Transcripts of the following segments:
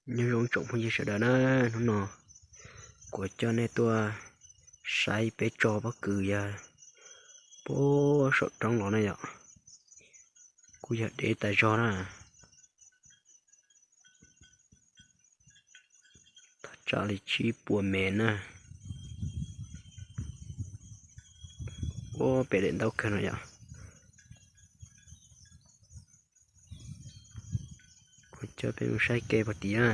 Nyob zoo tsoom phooj ywg sawv daws na, hnub no kuv coj nej tuaj saib peb tso pob kws yog puag saum roob los na yom. Kuj yog deb tas zog na, thaj tsam li tsib puas mev na. Ua pem daim ntaub kawg no yom. Kuv coj peb mus saib kev puag tim na.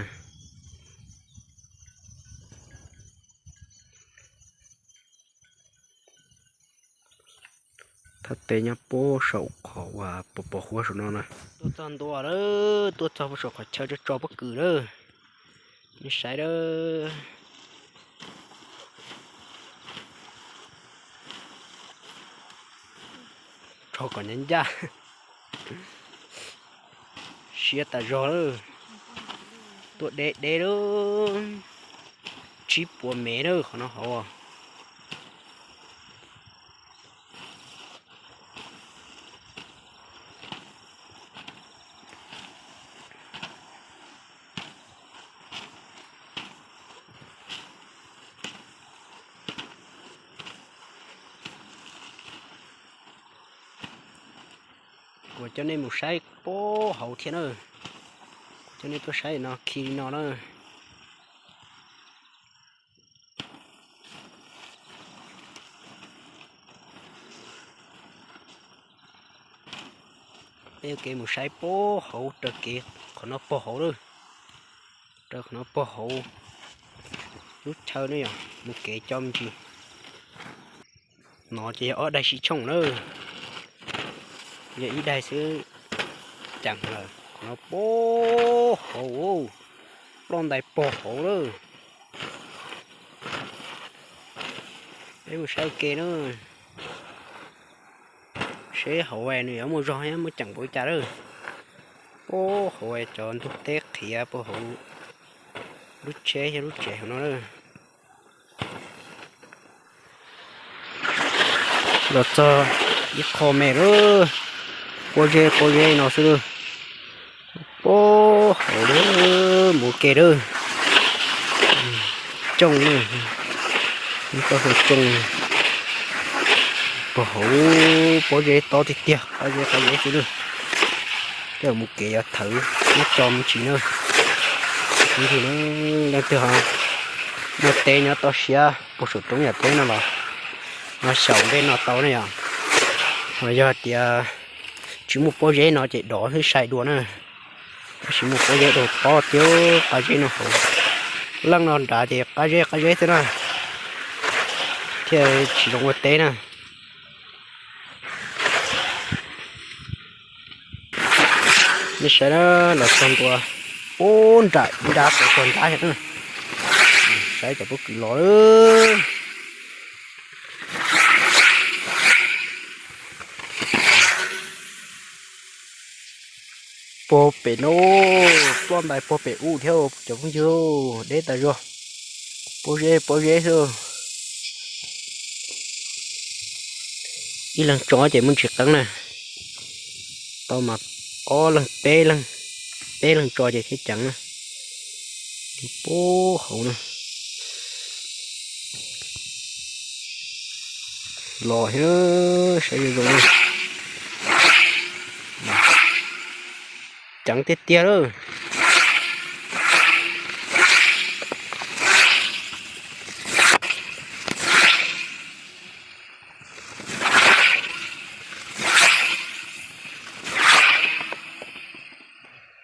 Thaj teb nyob puag saum qhov uas pos pos huab saum no na. Tuaj txog ntua lawm, tuaj txog puag saum qhov chaw tso tso pob kws lawm. Nej saib lawm. Tso kom ncaj ncaj. Siab tas zog lawm. Tuaj deb deb lawm. Tsib puas mev lawm qhov no hauv. Kuv coj nej mus saib puag hauv thiab na. Kuv coj nej tuaj saib no khi li no na. Peb ua kev mus saib puag hauv raws kev qhov no puag hauv lawm. Raws qhov no puag hauv lub chaw ne yom, mus kev coj me ntsis. No ces yog ob daig sib tshooj na. Yog ib daig xwb ceev lawm, qhov no puag hauv, ploj ntais puag hauv lawm. Peb mus saib ua ke na. Seb hauv nws yuav muaj zog thiab muaj ceem npaum li cas lawm. Puag hauv cov ntug teb qhiav puag hauv lub tsheb thiab lub tsev hauv no lawm. Los txog ib qho me lawm, pob zeb pob zeb no xwb lawm. Puag hauv lawm, mus ua ke lawm. Cooj na, ib txoj hlua cooj. Puag hauv pob zeb tob tiag tiag, qab zeb qab zeb xwb lawm. Tej zaum mus kev yuav thawv, muab tso me ntsis na. Leej twg ho muaj teb nyob toj siab puag saum roob yam teb no los ho xyaum npe no tau na yom. Ho yog tias tsis muaj pob zeb no ces dov xwb sai dua na. Tab sis muaj pob zeb dua tob thiab qab zeb no hauv. Leej no nrad ces qab zeb qab zeb xwb na, thiaj tsis zoo ua teb na. Nej saib na, los txog ntua, ub, nram ib nrab tau txog nrab thiab na. Saib cov pob kws los lawm. Puag pem no, ploj ntais puag pem ub thiab cov phooj ywg, deb tas zog. Pob zeb pob zeb xwb. Ib leeg tso ces muaj ntsis qeeb na. Tau mas ob leeg peb leeg, peb leeg tso ces thiaj ceev na. Puag hauv na. Los thiab, saib zoo zoo. Ceev tiag tiag lawm.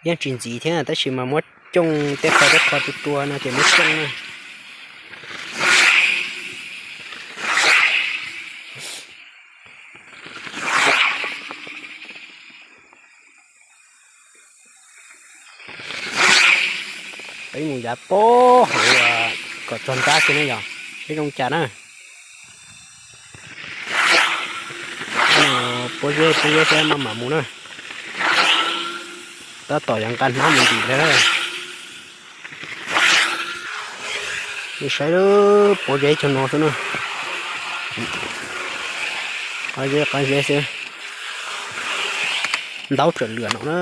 Yeej tsis ntxiv thiab tab sis mas muab cooj tej qho tej qho tua tua no ces muab cooj na. Peb mus yav puag hauv kom txog nrab xwb na yog, seb zoo cas na. Pob zeb pob zeb seb maj mam mus na. Tab tom yuav nqa hnab mus ntim ntag. Nej saib pob zeb cog no xwb na. Qab zeb qab zeb xwb. Ntaub tsawm lwam no na.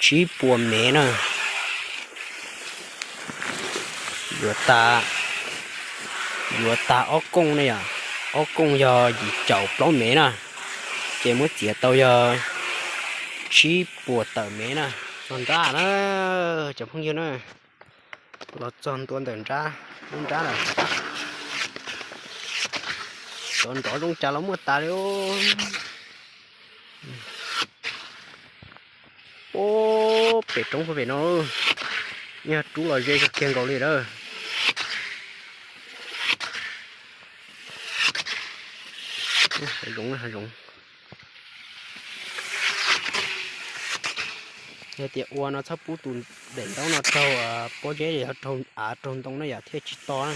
tsib puas mev na. Yuav tag, yuav tag ob kooj ne yom. Ob kooj yog yim caum plaub mev na, ces muab txiav tau yog tsib puas tawm mev na. Txog nrab na, cov phooj ywg na, los txog ntua ntawm nrab, lub nrab lawm. Cov nrov zoo cas los muaj tas li. Ub, pem roob pem no, yog rub los ze kawg kiag nkaus li lawm. Hav zoov, hav zoov. Yog tias ua no txhob pub tus daim ntaub no raug pob zeb, yog raug av raug ntoo na yom, thiaj tsis to na.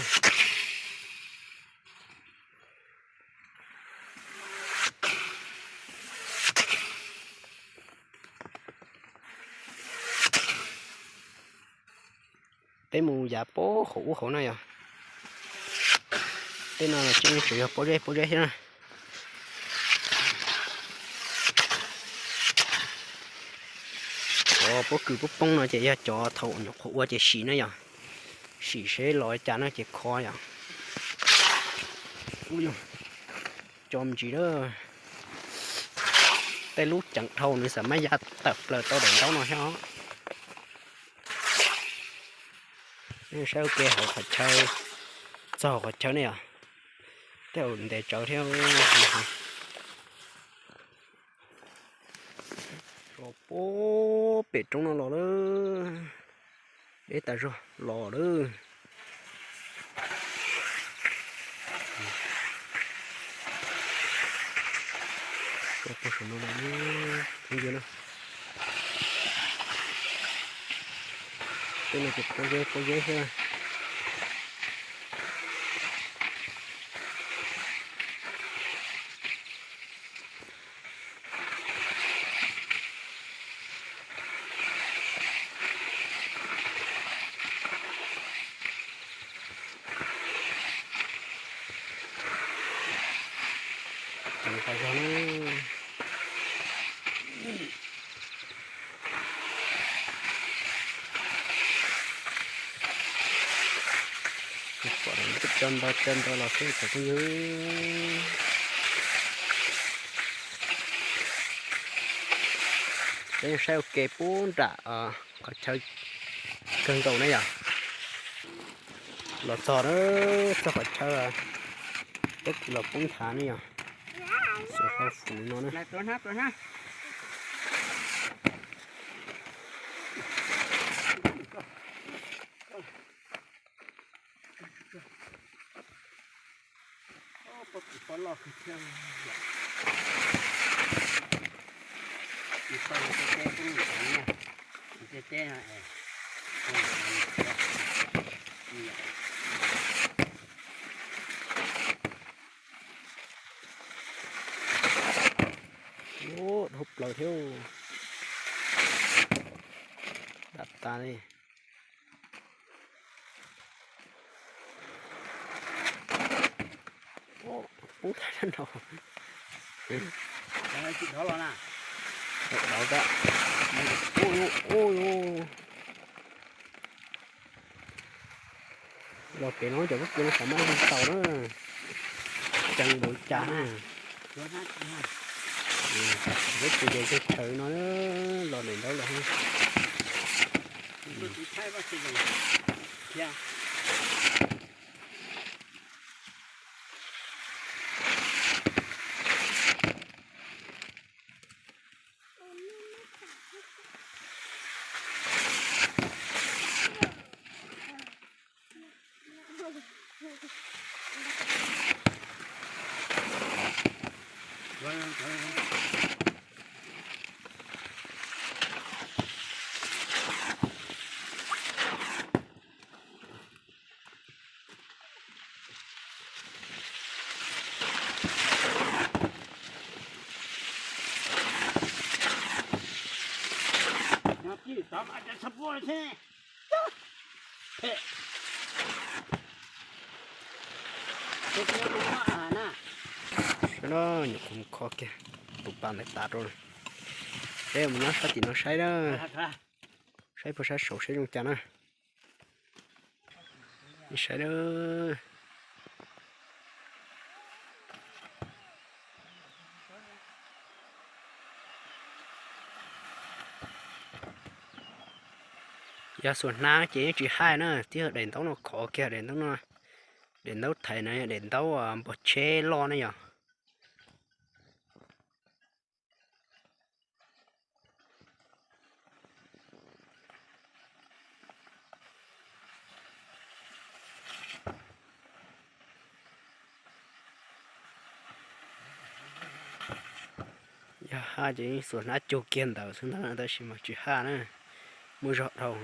Peb mus yav pab hauv ub hauv na yom. Tej no tseem yog pob zeb pob zeb thiab na. Cov pob kws pob poob no ces yog cov thaum nyuam qhuav ua ces sim na yom. Sim seb los cas no ces kho yom. Cov ntsis lawm. Tej lub ceev dhau nws xam maj ya tawm plaws tau daim ntaub no thiab os. Nej saib ua ke hauv qhov chaw, txog hauv qhov chaw ne yom. Tej zaum ntes tsawv thiab. Os, pem roob no los lawm. Deb tas zog los lawm. Os, pem saum no los phooj ywg na. Tej no ces pob zeb pob zeb xwb. Ceev tas zog na. Pom cov ntawd cov ntawd los xwb cov phooj ywg. Peb saib ua ke puag nram qhov chaw kawg nkaus na yom. Los txog na, txog qhov chaw pob kws los poob nthav ne yom. Xuas hlau fuv no na. Ub, dhau plaws thiab. Dam tas li. Pub tag no. Ua, ua, ua. Los pem no cov pob kws no xav mas tau na. Ceev npaum cas na. Peb tus yawg tshawv no los daim ntaub los. Sawv daws, nyuam qhuav mus kho kiag tus pas ntawd tas rau. Peb mus nyob sab tim no saib na, saib puag sab saud saib zoo cas na. Saib na. Yog xuas hnab ces yeej tsis haj na, twb yog daim ntaub no khov kiag, daim ntaub no, daim ntaub thaiv no, daim ntaub npog tsheb loj ne yog. Yog haj ces yeej xuas hnab cug kiag ntawd xwb ntag, tab sis mas tsis haj na, muaj zog dhau.